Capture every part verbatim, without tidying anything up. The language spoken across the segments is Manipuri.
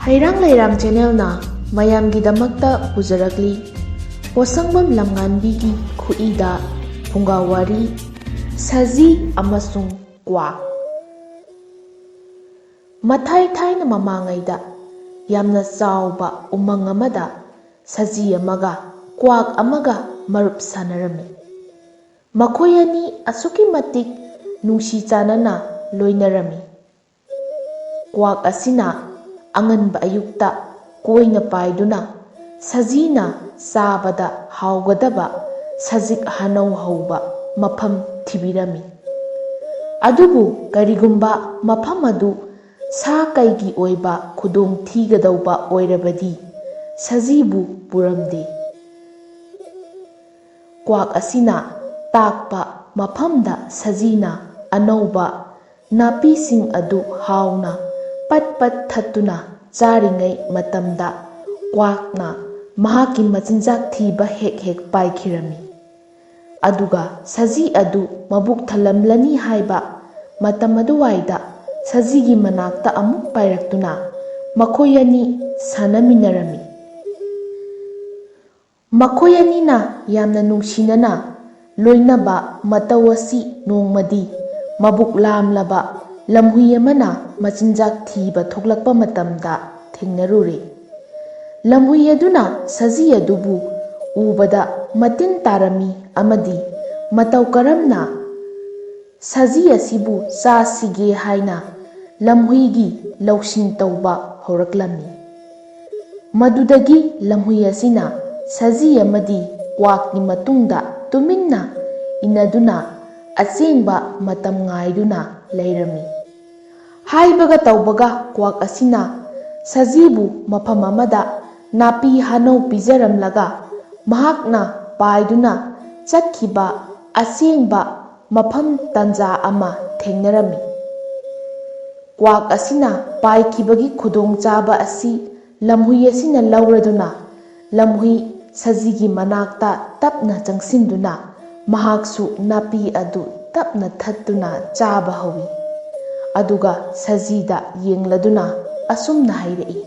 ꯍꯩꯔꯥꯡ ꯂꯩꯔꯥꯡ ꯆꯦꯅꯦꯜꯅ ꯃꯌꯥꯝꯒꯤꯗꯃꯛꯇ ꯄꯨꯖꯔꯛꯂꯤ ꯄꯣꯠꯁꯪꯕꯝ ꯂꯝꯉꯥꯟꯕꯤꯒꯤ ꯈꯨꯠꯏꯗ ꯐꯨꯡꯒꯥ ꯋꯥꯔꯤ, ꯁꯖꯤ ꯑꯃꯁꯨꯡ ꯀ꯭ꯋꯥꯛ꯫ ꯃꯊꯥꯏ ꯊꯥꯏꯅ ꯃꯃꯥꯡꯉꯩꯗ ꯌꯥꯝꯅ ꯆꯥꯎꯕ ꯎꯃꯪ ꯑꯃꯗ ꯁꯖꯤ ꯑꯃꯒ ꯀ꯭ꯋꯥꯛ ꯑꯃꯒ ꯃꯔꯨꯞ ꯁꯥꯟꯅꯔꯝꯃꯤ꯫ ꯃꯈꯣꯏ ꯑꯅꯤ ꯑꯁꯨꯛꯀꯤ ꯃꯇꯤꯛ ꯅꯨꯡꯁꯤ ꯆꯥꯟꯅꯅ ꯂꯣꯏꯅꯔꯝꯃꯤ꯫ ꯀ꯭ꯋꯥꯛ ꯑꯁꯤꯅ ꯑꯉꯟꯕ ꯑꯌꯨꯛꯇ ꯀꯣꯏꯅ ꯄꯥꯏꯗꯨꯅ ꯁꯖꯤꯅ ꯆꯥꯕꯗ ꯍꯥꯎꯒꯗꯕ ꯁꯖꯤꯛ ꯍꯥꯅꯧ ꯍꯧꯕ ꯃꯐꯝ ꯊꯤꯕꯤꯔꯝꯃꯤ꯫ ꯑꯗꯨꯕꯨ ꯀꯔꯤꯒꯨꯝꯕ ꯃꯐꯝ ꯑꯗꯨ ꯁꯥ ꯀꯩꯒꯤ ꯑꯣꯏꯕ ꯈꯨꯗꯣꯡ ꯊꯤꯒꯗꯧꯕ ꯑꯣꯏꯔꯕꯗꯤ ꯁꯖꯤꯕꯨ ꯄꯨꯔꯝꯗꯦ꯫ ꯀ꯭ꯋꯥꯛ ꯑꯁꯤꯅ ꯇꯥꯛꯄ ꯃꯐꯝꯗ ꯁꯖꯤꯅ ꯑꯅꯧꯕ ꯅꯥꯄꯤꯁꯤꯡ ꯑꯗꯨ ꯍꯥꯎꯅ ꯄꯠ ꯄꯠ ꯊꯠꯇꯨꯅ ꯆꯥꯔꯤꯉꯩ ꯃꯇꯝꯗ ꯀ꯭ꯋꯥꯛꯅ ꯃꯍꯥꯛꯀꯤ ꯃꯆꯤꯟꯖꯥꯛ ꯊꯤꯕ ꯍꯦꯛ ꯍꯦꯛ ꯄꯥꯏꯈꯤꯔꯝꯃꯤ꯫ ꯑꯗꯨꯒ ꯁꯖꯤ ꯑꯗꯨ ꯃꯕꯨꯛ ꯊꯜꯂꯝꯂꯅꯤ ꯍꯥꯏꯕ ꯃꯇꯝ ꯑꯗꯨꯋꯥꯏꯗ ꯁꯖꯤꯒꯤ ꯃꯅꯥꯛꯇ ꯑꯃꯨꯛ ꯄꯥꯏꯔꯛꯇꯨꯅ ꯃꯈꯣꯏ ꯑꯅꯤ ꯁꯥꯟꯅꯃꯤꯟꯅꯔꯝꯃꯤ꯫ ꯃꯈꯣꯏ ꯑꯅꯤꯅ ꯌꯥꯝꯅ ꯅꯨꯡꯁꯤꯅꯅ ꯂꯣꯏꯅꯕ ꯃꯇꯧ ꯑꯁꯤ ꯅꯣꯡꯃꯗꯤ ꯃꯕꯨꯛ ꯂꯥꯝꯂꯕ ꯂꯝꯍꯨꯏ ꯑꯃꯅ ꯃꯆꯤꯟꯖꯥꯛ ꯊꯤꯕ ꯊꯣꯛꯂꯛꯄ ꯃꯇꯝꯗ ꯊꯦꯡꯅꯔꯨꯔꯦ꯫ ꯂꯝꯍꯨꯏ ꯑꯗꯨꯅ ꯁꯖꯤ ꯑꯗꯨꯕꯨ ꯎꯕꯗ ꯃꯇꯤꯟ ꯇꯥꯔꯝꯃꯤ ꯑꯃꯗꯤ ꯃꯇꯧ ꯀꯔꯝꯅ ꯁꯖꯤ ꯑꯁꯤꯕꯨ ꯆꯥꯁꯤꯒꯦ ꯍꯥꯏꯅ ꯂꯝꯍꯨꯏꯒꯤ ꯂꯧꯁꯤꯡ ꯇꯧꯕ ꯍꯧꯔꯛꯂꯝꯃꯤ꯫ ꯃꯗꯨꯗꯒꯤ ꯂꯝꯍꯨꯏ ꯑꯁꯤꯅ ꯁꯖꯤ ꯑꯃꯗꯤ ꯀ꯭ꯋꯥꯛꯀꯤ ꯃꯇꯨꯡꯗ ꯇꯨꯃꯤꯟꯅ ꯏꯟꯅꯗꯨꯅ ꯑꯆꯦꯡꯕ ꯃꯇꯝ ꯉꯥꯏꯗꯨꯅ ꯂꯩꯔꯝꯃꯤ꯫ ꯍꯥꯏꯕꯒ ꯇꯧꯕꯒ ꯀ꯭ꯋꯥꯛ ꯑꯁꯤꯅ ꯁꯖꯤꯕꯨ ꯃꯐꯝ ꯑꯃꯗ ꯅꯥꯄꯤ ꯍꯥꯅꯧ ꯄꯤꯖꯔꯝꯂꯒ ꯃꯍꯥꯛꯅ ꯄꯥꯏꯗꯨꯅ ꯆꯠꯈꯤꯕ ꯑꯁꯦꯡꯕ ꯃꯐꯝ ꯇꯥꯟꯖꯥ ꯑꯃ ꯊꯦꯡꯅꯔꯝꯃꯤ꯫ ꯀ꯭ꯋꯥꯛ ꯑꯁꯤꯅ ꯄꯥꯏꯈꯤꯕꯒꯤ ꯈꯨꯗꯣꯡꯆꯥꯕ ꯑꯁꯤ ꯂꯝꯍꯨꯏ ꯑꯁꯤꯅ ꯂꯧꯔꯗꯨꯅ ꯂꯝꯍꯨꯏ ꯁꯖꯤꯒꯤ ꯃꯅꯥꯛꯇ ꯇꯞꯅ ꯆꯪꯁꯤꯟꯗꯨꯅ ꯃꯍꯥꯛꯁꯨ ꯅꯥꯄꯤ ꯑꯗꯨ ꯇꯞꯅ ꯊꯠꯇꯨꯅ ꯆꯥꯕ ꯍꯧꯏ꯫ ꯑꯗꯨꯒ ꯁꯖꯤꯗ ꯌꯦꯡꯂꯗꯨꯅ ꯑꯁꯨꯝꯅ ꯍꯥꯏꯔꯛꯏ,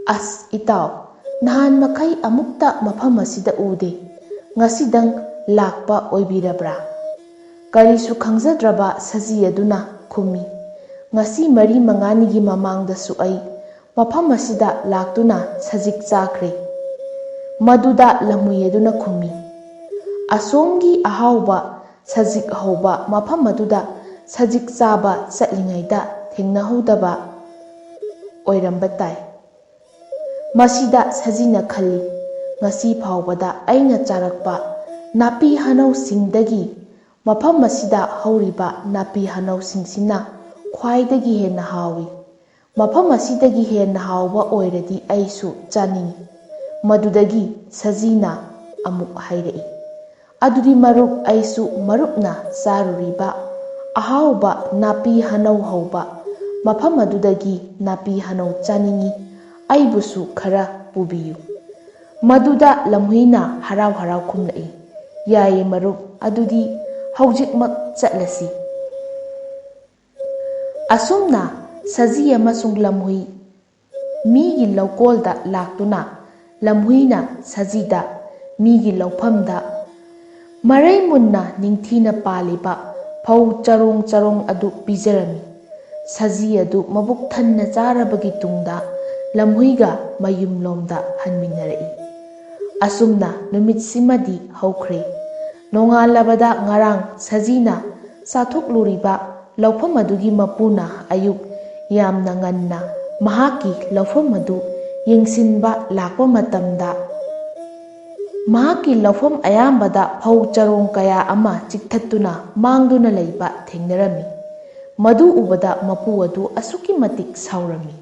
"ꯑꯁ ꯏꯇꯥꯎ, ꯅꯍꯥꯟ ꯃꯈꯩ ꯑꯃꯨꯛꯇ ꯃꯐꯝ ꯑꯁꯤꯗ ꯎꯗꯦ, ꯉꯁꯤꯗꯪ ꯂꯥꯛꯄ ꯑꯣꯏꯕꯤꯔꯕ꯭ꯔꯥ?" ꯀꯔꯤꯁꯨ ꯈꯪꯖꯗ꯭ꯔꯕ ꯁꯖꯤ ꯑꯗꯨꯅ ꯈꯨꯝꯃꯤ, "ꯉꯁꯤ ꯃꯔꯤ ꯃꯉꯥꯅꯤꯒꯤ ꯃꯃꯥꯡꯗꯁꯨ ꯑꯩ ꯃꯐꯝ ꯑꯁꯤꯗ ꯂꯥꯛꯇꯨꯅ ꯁꯖꯤꯛ ꯆꯥꯈ꯭ꯔꯦ꯫" ꯃꯗꯨꯗ ꯂꯝꯍꯨꯏ ꯑꯗꯨꯅ ꯈꯨꯝꯃꯤ, "ꯑꯁꯣꯝꯒꯤ ꯑꯍꯥꯎꯕ ꯁꯖꯤꯛ ꯍꯧꯕ ꯃꯐꯝ ꯑꯗꯨꯗ ꯁꯖꯤꯛ ꯆꯥꯕ ꯆꯠꯂꯤꯉꯩꯗ ꯊꯦꯡꯅꯍꯧꯗꯕ ꯑꯣꯏꯔꯝꯕ ꯇꯥꯏ꯫" ꯃꯁꯤꯗ ꯁꯖꯤꯅ ꯈꯜꯂꯤ, "ꯉꯁꯤ ꯐꯥꯎꯕꯗ ꯑꯩꯅ ꯆꯥꯔꯛꯄ ꯅꯥꯄꯤ ꯍꯅꯧꯁꯤꯡꯗꯒꯤ ꯃꯐꯝ ꯑꯁꯤꯗ ꯍꯧꯔꯤꯕ ꯅꯥꯄꯤ ꯍꯅꯧꯁꯤꯡꯁꯤꯅ ꯈ꯭ꯋꯥꯏꯗꯒꯤ ꯍꯦꯟꯅ ꯍꯥꯎꯏ꯫ ꯃꯐꯝ ꯑꯁꯤꯗꯒꯤ ꯍꯦꯟꯅ ꯍꯥꯎꯕ ꯑꯣꯏꯔꯗꯤ ꯑꯩꯁꯨ ꯆꯥꯅꯤꯡꯏ꯫" ꯃꯗꯨꯗꯒꯤ ꯁꯖꯤꯅ ꯑꯃꯨꯛ ꯍꯥꯏꯔꯛꯏ, "ꯑꯗꯨꯗꯤ ꯃꯔꯨꯞ, ꯑꯩꯁꯨ ꯃꯔꯨꯞꯅ ꯆꯥꯔꯨꯔꯤꯕ ꯑꯍꯥꯎꯕ ꯅꯥꯄꯤ ꯍꯅꯧ ꯍꯧꯕ ꯃꯐꯝ ꯑꯗꯨꯗꯒꯤ ꯅꯥꯄꯤ ꯍꯅꯧ ꯆꯥꯅꯤꯡꯏ, ꯑꯩꯕꯨꯁꯨ ꯈꯔ ꯄꯨꯕꯤꯌꯨ꯫" ꯃꯗꯨꯗ ꯂꯝꯍꯨꯏꯅ ꯍꯔꯥꯎ ꯍꯔꯥꯎ ꯈꯨꯝꯂꯛꯏ, "ꯌꯥꯏꯌꯦ ꯃꯔꯨꯞ, ꯑꯗꯨꯗꯤ ꯍꯧꯖꯤꯛꯃꯛ ꯆꯠꯂꯁꯤ꯫" ꯑꯁꯨꯝꯅ ꯁꯖꯤ ꯑꯃꯁꯨꯡ ꯂꯝꯍꯨꯏ ꯃꯤꯒꯤ ꯂꯧꯀꯣꯜꯗ ꯂꯥꯛꯇꯨꯅ ꯂꯝꯍꯨꯏꯅ ꯁꯖꯤꯗ ꯃꯤꯒꯤ ꯂꯧꯐꯝꯗ ꯃꯔꯩ ꯃꯨꯟꯅ ꯅꯤꯡꯊꯤꯅ ꯄꯥꯜꯂꯤꯕ ꯐꯧ ꯆꯔꯣꯡ ꯆꯔꯣꯡ ꯑꯗꯨ ꯄꯤꯖꯔꯝꯃꯤ꯫ ꯁꯖꯤ ꯑꯗꯨ ꯃꯕꯨꯛ ꯊꯟꯅ ꯆꯥꯔꯕꯒꯤ ꯇꯨꯡꯗ ꯂꯝꯍꯨꯏꯒ ꯃꯌꯨꯝꯂꯣꯝꯗ ꯍꯟꯃꯤꯟꯅꯔꯛꯏ꯫ ꯑꯁꯨꯝꯅ ꯅꯨꯃꯤꯠꯁꯤꯃꯗꯤ ꯍꯧꯈ꯭ꯔꯦ꯫ ꯅꯣꯡꯉꯥꯜꯂꯕꯗ ꯉꯔꯥꯡ ꯁꯖꯤꯅ ꯆꯥꯊꯣꯛꯂꯨꯔꯤꯕ ꯂꯧꯐꯝ ꯑꯗꯨꯒꯤ ꯃꯄꯨꯅ ꯑꯌꯨꯛ ꯌꯥꯝꯅ ꯉꯟꯅ ꯃꯍꯥꯛꯀꯤ ꯂꯧꯐꯝ ꯑꯗꯨ ꯌꯦꯡꯁꯤꯟꯕ ꯂꯥꯛꯄ ꯃꯇꯝꯗ, ꯃꯍꯥꯛꯀꯤ ꯂꯧꯐꯝ ꯑꯌꯥꯝꯕꯗ ꯐꯧ ꯆꯔꯣꯡ ꯀꯌꯥ ꯑꯃ ꯆꯤꯛꯊꯠꯇꯨꯅ ꯃꯥꯡꯗꯨꯅ ꯂꯩꯕ ꯊꯦꯡꯅꯔꯝꯃꯤ꯫ ꯃꯗꯨ ꯎꯕꯗ ꯃꯄꯨ ꯑꯗꯨ ꯑꯁꯨꯛꯀꯤ ꯃꯇꯤꯛ ꯁꯥꯎꯔꯝꯃꯤ꯫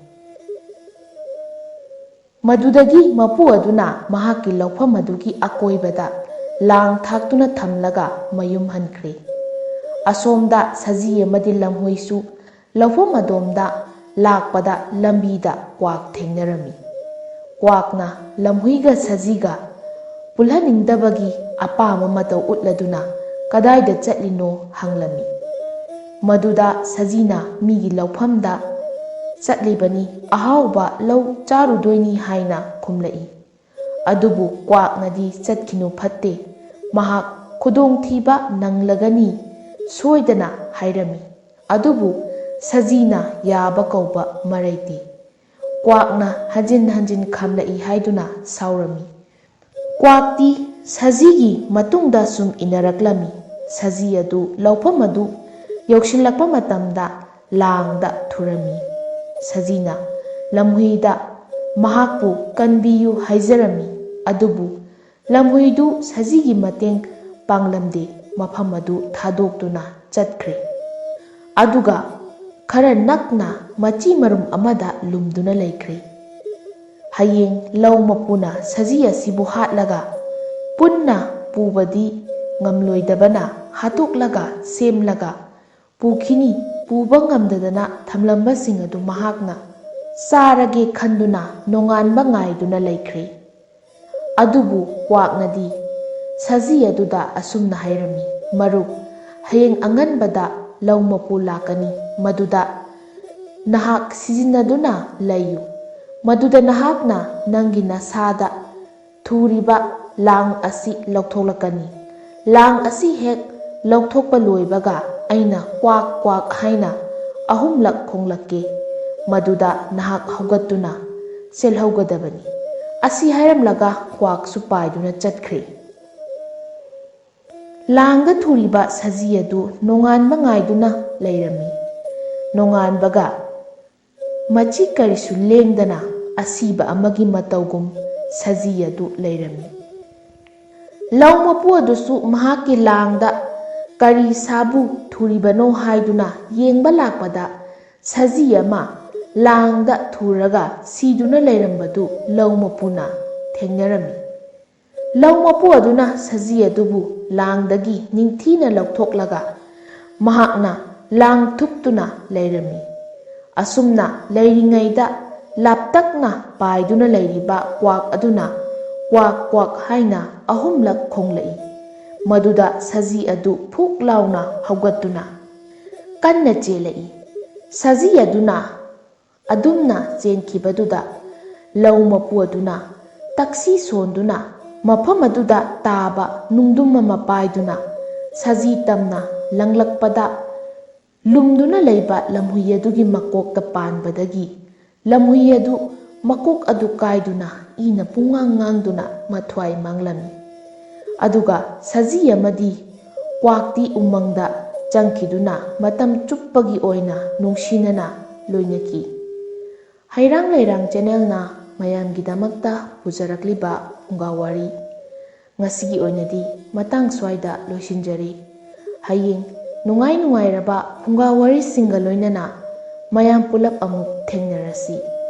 ꯃꯗꯨꯗꯒꯤ ꯃꯄꯨ ꯑꯗꯨꯅ ꯃꯍꯥꯛꯀꯤ ꯂꯧꯐꯝ ꯑꯗꯨꯒꯤ ꯑꯀꯣꯏꯕꯗ ꯂꯥꯡ ꯊꯥꯛꯇꯨꯅ ꯊꯝꯂꯒ ꯃꯌꯨꯝ ꯍꯟꯈ꯭ꯔꯦ꯫ ꯑꯁꯣꯝꯗ ꯁꯖꯤ ꯑꯃꯗꯤ ꯂꯝꯍꯨꯏꯁꯨ ꯂꯧꯐꯝ ꯑꯗꯣꯝꯗ ꯂꯥꯛꯄꯗ ꯂꯝꯕꯤꯗ ꯀ꯭ꯋꯥꯛ ꯊꯦꯡꯅꯔꯝꯃꯤ꯫ ꯀ꯭ꯋꯥꯛꯅ ꯂꯝꯍꯨꯏꯒ ꯁꯖꯤꯒ ꯄꯨꯜꯍꯟꯅꯤꯡꯗꯕꯒꯤ ꯑꯄꯥꯝꯕ ꯃꯇꯧ ꯎꯠꯂꯗꯨꯅ ꯀꯗꯥꯏꯗ ꯆꯠꯂꯤꯅꯣ ꯍꯪꯂꯝꯃꯤ꯫ ꯃꯗꯨꯗ ꯁꯖꯤꯅ ꯃꯤꯒꯤ ꯂꯧꯐꯝꯗ ꯆꯠꯂꯤꯕꯅꯤ, ꯑꯍꯥꯎꯕ ꯂꯧ ꯆꯥꯔꯨꯗꯣꯏꯅꯤ" ꯍꯥꯏꯅ ꯈꯨꯝꯂꯛꯏ꯫ ꯑꯗꯨꯕꯨ ꯀ꯭ꯋꯥꯛꯅꯗꯤ "ꯆꯠꯈꯤꯅꯨ, ꯐꯠꯇꯦ, ꯃꯍꯥꯛ ꯈꯨꯗꯣꯡꯊꯤꯕ ꯅꯪꯂꯒꯅꯤ" ꯁꯣꯏꯗꯅ ꯍꯥꯏꯔꯝꯃꯤ꯫ ꯑꯗꯨꯕꯨ ꯁꯖꯤꯅ ꯌꯥꯕ ꯀꯧꯕ ꯃꯔꯩꯗꯦ꯫ ꯀ꯭ꯋꯥꯛꯅ ꯍꯟꯖꯤꯟ ꯍꯟꯖꯤꯟ ꯈꯥꯝꯂꯛꯏ ꯍꯥꯏꯗꯨꯅ ꯁꯥꯎꯔꯝꯃꯤ꯫ ꯀ꯭ꯋꯥꯛꯇꯤ ꯁꯖꯤꯒꯤ ꯃꯇꯨꯡꯗ ꯁꯨꯝ ꯏꯟꯅꯔꯛꯂꯝꯃꯤ꯫ ꯁꯖꯤ ꯑꯗꯨ ꯂꯧꯐꯝ ꯑꯗꯨ ꯌꯧꯁꯤꯜꯂꯛꯄ ꯃꯇꯝꯗ ꯂꯥꯡꯗ ꯊꯨꯔꯝꯃꯤ꯫ ꯁꯖꯤꯅ ꯂꯝꯍꯨꯏꯗ ꯃꯍꯥꯛꯄꯨ ꯀꯟꯕꯤꯌꯨ ꯍꯥꯏꯖꯔꯝꯃꯤ꯫ ꯑꯗꯨꯕꯨ ꯂꯝꯍꯨꯏꯗꯨ ꯁꯖꯤꯒꯤ ꯃꯇꯦꯡ ꯄꯥꯡꯂꯝꯗꯦ, ꯃꯐꯝ ꯑꯗꯨ ꯊꯥꯗꯣꯛꯇꯨꯅ ꯆꯠꯈ꯭ꯔꯦ꯫ ꯑꯗꯨꯒ ꯈꯔ ꯅꯛꯅ ꯃꯆꯤ ꯃꯔꯨꯝ ꯑꯃꯗ ꯂꯨꯝꯗꯨꯅ ꯂꯩꯈ꯭ꯔꯦ꯫ ꯍꯌꯦꯡ ꯂꯧ ꯃꯄꯨꯅ ꯁꯖꯤ ꯑꯁꯤꯕꯨ ꯍꯥꯠꯂꯒ ꯄꯨꯟꯅ ꯄꯨꯕꯗꯤ ꯉꯝꯂꯣꯏꯗꯕꯅ, ꯍꯥꯠꯇꯣꯛꯂꯒ ꯁꯦꯝꯂꯒ ꯄꯨꯈꯤꯅꯤ꯫ ꯄꯨꯕ ꯉꯝꯗꯗꯅ ꯊꯝꯂꯝꯕꯁꯤꯡ ꯑꯗꯨ ꯃꯍꯥꯛꯅ ꯆꯥꯔꯒꯦ ꯈꯟꯗꯨꯅ ꯅꯣꯡꯉꯥꯟꯕ ꯉꯥꯏꯗꯨꯅ ꯂꯩꯈ꯭ꯔꯦ꯫ ꯑꯗꯨꯕꯨ ꯀ꯭ꯋꯥꯛꯅꯗꯤ ꯁꯖꯤ ꯑꯗꯨꯗ ꯑꯁꯨꯝꯅ ꯍꯥꯏꯔꯝꯃꯤ, "ꯃꯔꯨꯞ, ꯍꯌꯦꯡ ꯑꯉꯟꯕꯗ ꯂꯧ ꯃꯄꯨ ꯂꯥꯛꯀꯅꯤ, ꯃꯗꯨꯗ ꯅꯍꯥꯛ ꯁꯤꯖꯤꯟꯅꯗꯨꯅ ꯂꯩꯌꯨ꯫ ꯃꯗꯨꯗ ꯅꯍꯥꯛꯅ ꯅꯪꯒꯤ ꯅꯁꯥꯗ ꯊꯨꯔꯤꯕ ꯂꯥꯡ ꯑꯁꯤ ꯂꯧꯊꯣꯛꯂꯛꯀꯅꯤ꯫ ꯂꯥꯡ ꯑꯁꯤ ꯍꯦꯛ ꯂꯧꯊꯣꯛꯄ ꯂꯣꯏꯕꯒ ꯑꯩꯅ 'ꯀ꯭ꯋꯥꯛ, ꯀ꯭ꯋꯥꯛ' ꯍꯥꯏꯅ ꯑꯍꯨꯝꯂꯛ ꯈꯣꯡꯂꯛꯀꯦ꯫ ꯃꯗꯨꯗ ꯅꯍꯥꯛ ꯍꯧꯒꯠꯇꯨꯅ ꯆꯦꯜꯍꯧꯒꯗꯕꯅꯤ"꯫ ꯑꯁꯤ ꯍꯥꯏꯔꯝꯂꯒ ꯀ꯭ꯋꯥꯛꯁꯨ ꯄꯥꯏꯗꯨꯅ ꯆꯠꯈ꯭ꯔꯦ꯫ ꯂꯥꯡꯗ ꯊꯨꯔꯤꯕ ꯁꯖꯤ ꯑꯗꯨ ꯅꯣꯡꯉꯥꯟꯕ ꯉꯥꯏꯗꯨꯅ ꯂꯩꯔꯝꯃꯤ꯫ ꯅꯣꯡꯉꯥꯟꯕꯒ ꯃꯆꯤ ꯀꯔꯤꯁꯨ ꯂꯦꯡꯗꯅ ꯑꯁꯤꯕ ꯑꯃꯒꯤ ꯃꯇꯧꯒꯨꯝ ꯁꯖꯤ ꯑꯗꯨ ꯂꯩꯔꯝꯃꯤ꯫ ꯂꯧ ꯃꯄꯨ ꯑꯗꯨꯁꯨ ꯃꯍꯥꯛꯀꯤ ꯂꯥꯡꯗ ꯀꯔꯤ ꯁꯥꯕꯨ ꯊꯨꯔꯤꯕꯅꯣ ꯍꯥꯏꯗꯨꯅ ꯌꯦꯡꯕ ꯂꯥꯛꯄꯗ, ꯁꯖꯤ ꯑꯃ ꯂꯥꯡꯗ ꯊꯨꯔꯒ ꯁꯤꯗꯨꯅ ꯂꯩꯔꯝꯕꯗꯨ ꯂꯧ ꯃꯄꯨꯅ ꯊꯦꯡꯅꯔꯝꯃꯤ꯫ ꯂꯧ ꯃꯄꯨ ꯑꯗꯨꯅ ꯁꯖꯤ ꯑꯗꯨꯕꯨ ꯂꯥꯡꯗꯒꯤ ꯅꯤꯡꯊꯤꯅ ꯂꯧꯊꯣꯛꯂꯒ ꯃꯍꯥꯛꯅ ꯂꯥꯡ ꯊꯨꯞꯇꯨꯅ ꯂꯩꯔꯝꯃꯤ꯫ ꯑꯁꯨꯝꯅ ꯂꯩꯔꯤꯉꯩꯗ ꯂꯥꯞꯇꯛꯅ ꯄꯥꯏꯗꯨꯅ ꯂꯩꯔꯤꯕ ꯀ꯭ꯋꯥꯛ ꯑꯗꯨꯅ "ꯀ꯭ꯋꯥꯛ, ꯀ꯭ꯋꯥꯛ" ꯍꯥꯏꯅ ꯑꯍꯨꯝꯂꯛ ꯈꯣꯡꯂꯛꯏ꯫ ꯃꯗꯨꯗ ꯁꯖꯤ ꯑꯗꯨ ꯐꯨꯛ ꯂꯥꯎꯅ ꯍꯧꯒꯠꯇꯨꯅ ꯀꯟꯅ ꯆꯦꯜꯂꯛꯏ꯫ ꯁꯖꯤ ꯑꯗꯨꯅ ꯑꯗꯨꯝꯅ ꯆꯦꯟꯈꯤꯕꯗꯨꯗ ꯂꯧ ꯃꯄꯨ ꯑꯗꯨꯅ ꯇꯛꯁꯤ ꯁꯣꯟꯗꯨꯅ ꯃꯐꯝ ꯑꯗꯨꯗ ꯇꯥꯕ ꯅꯨꯡꯗꯨꯝ ꯑꯃ ꯄꯥꯏꯗꯨꯅ ꯁꯖꯤ ꯇꯝꯅ ꯂꯪꯂꯛꯄꯗ ꯂꯨꯝꯗꯨꯅ ꯂꯩꯕ ꯂꯝꯍꯨꯏ ꯑꯗꯨꯒꯤ ꯃꯀꯣꯛꯇ ꯄꯥꯟꯕꯗꯒꯤ ꯂꯝꯍꯨꯏ ꯑꯗꯨ ꯃꯀꯣꯛ ꯑꯗꯨ ꯀꯥꯏꯗꯨꯅ ꯏꯅ ꯄꯨꯡꯉꯥꯡ ꯉꯥꯡꯗꯨꯅ ꯃꯊ꯭ꯋꯥꯏ ꯃꯥꯡꯂꯝꯃꯤ꯫ ꯑꯗꯨꯒ ꯁꯖꯤ ꯑꯃꯗꯤ ꯀ꯭ꯋꯥꯛꯇꯤ ꯎꯃꯪꯗ ꯆꯪꯈꯤꯗꯨꯅ ꯃꯇꯝ ꯆꯨꯞꯄꯒꯤ ꯑꯣꯏꯅ ꯅꯨꯡꯁꯤꯅꯅ ꯂꯣꯏꯅꯈꯤ꯫ ꯍꯩꯔꯥꯡ ꯂꯩꯔꯥꯡ ꯆꯦꯅꯦꯜꯅ ꯃꯌꯥꯝꯒꯤꯗꯃꯛꯇ ꯄꯨꯖꯔꯛꯂꯤꯕ ꯐꯨꯡꯒꯥ ꯋꯥꯔꯤ ꯉꯁꯤꯒꯤ ꯑꯣꯏꯅꯗꯤ ꯃꯇꯥꯡ ꯁ꯭ꯋꯥꯏꯗ ꯂꯣꯏꯁꯤꯟꯖꯔꯤ꯫ ꯍꯌꯦꯡ ꯅꯨꯡꯉꯥꯏ ꯅꯨꯡꯉꯥꯏꯔꯕ ꯐꯨꯡꯒꯥ ꯋꯥꯔꯤꯁꯤꯡꯒ ꯂꯣꯏꯅꯅ ꯃꯌꯥꯝ ꯄꯨꯂꯞ ꯑꯃꯨꯛ ꯊꯦꯡꯅꯔꯁꯤ꯫